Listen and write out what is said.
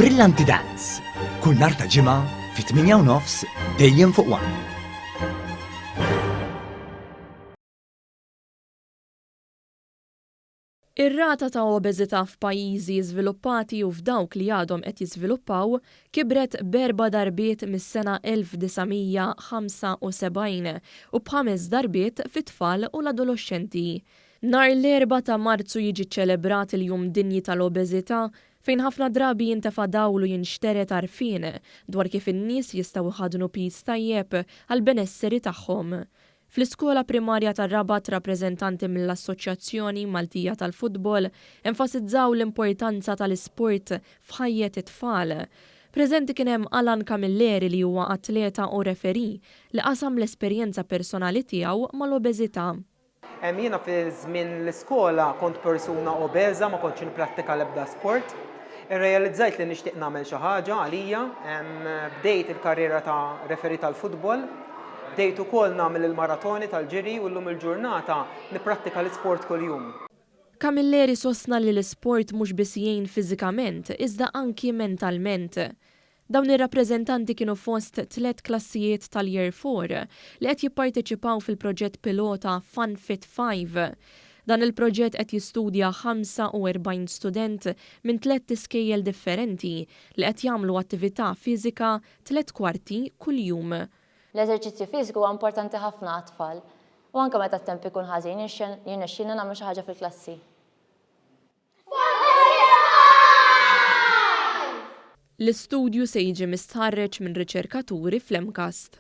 Brillanti Dance, kull nhar ta' Ġimgħa fit-8 u nofs dejjem fuq One. Ir-rata ta' obeżità f'pajjiżi żviluppati u f'dawk li għadhom qed jiżviluppaw kibret b'erba' darbiet mis-sena 1975 u b'ħames darbiet fit-tfal u l-adoloxxenti. Nhar l-Erbgħa ta' Marzu jiġi ċċelebrat il-Jum Dinji tal-Obeżità fejn ħafna drabi jintefa' dawl u jinxtered għarfien dwar kif in-nies jistgħu jħaddnu piż tajjeb għall-benesseri tagħhom. Fl-iskola primarja tar-Rabat rappreżentanti mill-Assoċjazzjoni Maltija tal-Futbol enfasizzaw l-importanza tal-isport f'ħajjet it-tfal. Preżenti kien hemm Alan Camilleri li huwa atleta u referee li qasam l-esperjenza personali tiegħu mal-obeżità. Jiena fi żmien l-iskola kont persuna obeża, ma kontx nipprattika l-ebda sport. Irrealizzajt li nixtieq nagħmel xi ħaġa għalija. Bdejt il-karriera ta' referee tal-futbol. Bdejt ukoll nagħmel il-maratoni tal-ġiri u llum il-ġurnata nipprattika l-isport kuljum. Camilleri sostna li l-isport mhux biss jgħin fiżikament iżda anki mentalment. Dawn ir-rappreżentanti kienu fost tlett klassijiet tal-Year Four li qed jipparteċipaw fil-proġett pilota Fun Fit Five. Dan il-proġett qed jistudja 45 student minn tlett iskejjel differenti li qed jagħmlu attività fiżika tlett kwarti kuljum. L-eżerċizzju fiżiku huwa importanti ħafna għat-tfal u anke meta t-temp ikun ħażin jirnexxielna nagħmlu xi ħaġa fil-klassi. L-istudju se jiġi mistħarreġ minn riċerkaturi fl-MCAST.